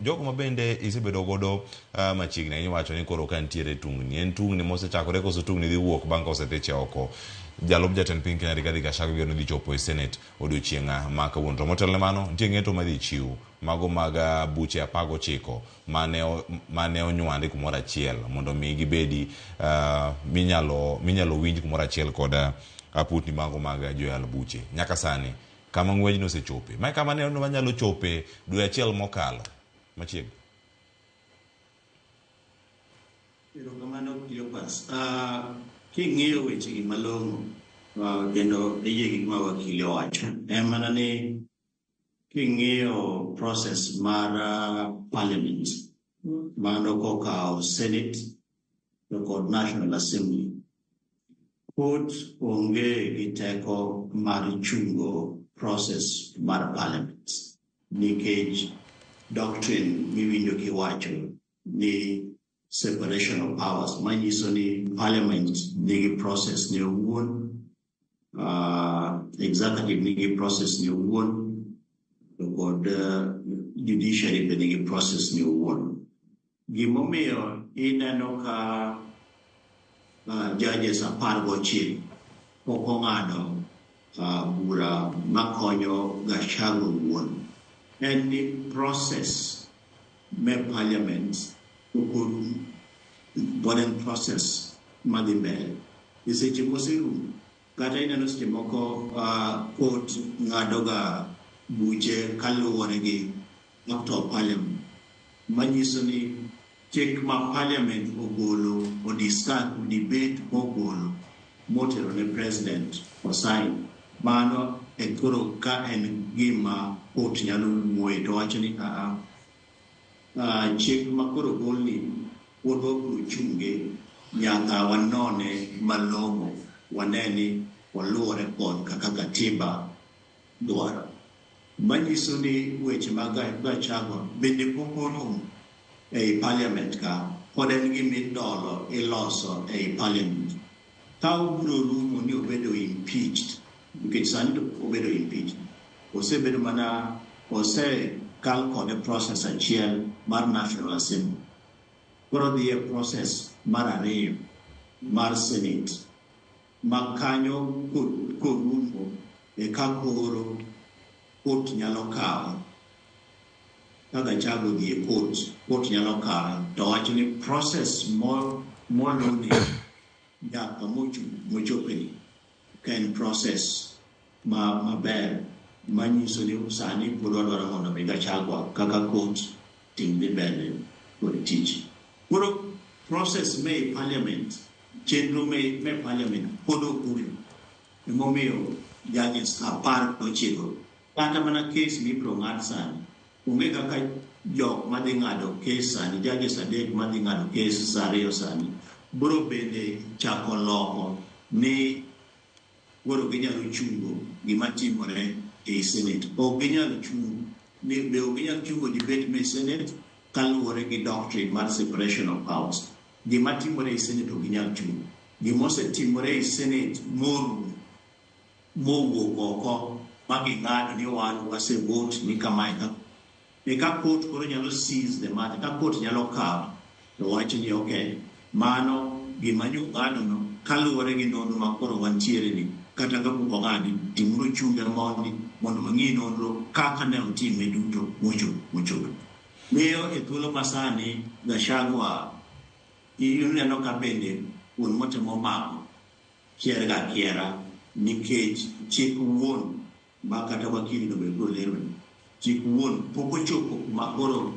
Jogo ma bende isebedo godo machiegni ahinya iwacho ni koro ka nitiere tungni. En tungni mosechakore koso tungni dhi wuok bang' ka osethiche oko? Jalup jatend piny Kenya Rigathi Gachagua igeno dhi chopo e Senate odiochieng' ma kawuono. To motelo ne mano, nitie ng'eto madhi chiw mago mag buche 19 mane onywandi kumoro achiel mondo mi gibedi minyalo winj kumoro achiel kod aputni mago mag joyal buche. Nyaka sani kama ng'wejno osechope. Mae kama ne wanyalo chope dwe achiel mokalo machiegni. Erokamano Cleopas. King'iyo wechegi malong'o kendo iyie gi gima wakili owacho, en mana ni king'iyo process mar parliament, mano kokawo Senate to kod National Assembly, court onge gi teko mar chungo process mar parliament nikech doctrine miwinjo kiwacho ni separation of powers, manyiso ni parliament nigi process ne owuon, executive nigi process ne owuon, to kod judiciary be nigi process ne owuon. Gimomiyo ineno ka judges 19 pok ong'ado bura makonyo Gachagua owuon en ni process me parliament pok orumo, pod en process madhi mbele. E seche moserumo, kata ineno seche moko court ng'ado ga buche kaluwore gi Act of Parliament, manyiso ni chik ma parliament ogolo, o discuss, o debate mogolo motero ne president osign, mano e koro ka en gima court nyalo wuoye to wacho ni aa, chik ma koro ogolni pod wabiro chunge nyaka wanone malong'o, wane ni oluwore kod kaka katiba dwaro. Manyiso ni weche mag Gachagua bende pok orumo ei parliament ka, pod en gima idolo iloso ei parliament. Ka obiro rumo ni obedo impeached, nikech sani to obedo impeached, osebedo mana osekal kode process achiel mar National Assembly. Koro odhi e process mar ariyo mar Senate, ma kanyo korumo eka koro court nyalo kawe. Ka Gachagua odhi e court, court nyalo kawe to wacho ni process moluni nyaka mochopeni ka en process ma maber manyiso ni sani pod wadwaro mondo mi Gachagua kaka court tim dhi mbele kod tich. Koro process me parliament, chenro me parliament pod ok orumo. Emomiyo judges 19 kata mana case mibiro ng'ad sani, onge kaka jok madhi ng'ado case sani, judges 3 madhi ng'ado case sa 2 sani, biro bende chako loko ni koro ginyalo chungo gima timore ei Senate. Ok ginyal chungo, ni be ok ginyal chungo debate me Senate kaluwore gi doctrine mar separation of powers. Gima timore ei Senate ok ginyal chungo. Gima osetimore ei Senate morumo, mowuok oko ma ging'ado ni wan wase vote ni kamae ka. Eka court koro nyalo seize the matter, ka court nyalo kawo to wacho ni okay, mano gima nyo ng'ado no kaluwore gi nonro ma koro wantiere ni, kata kapok ong'adi, timuru chunge mondi mondo wang'i nonro kaka ne otime duto mochopo. Miyo e thuolo masani Gachagua ineno ka bende wuon motemo mako kier ga kiera nikech chik wuon ma kata wakili no be biro lero ni chik wuon pok ochopo kuma koro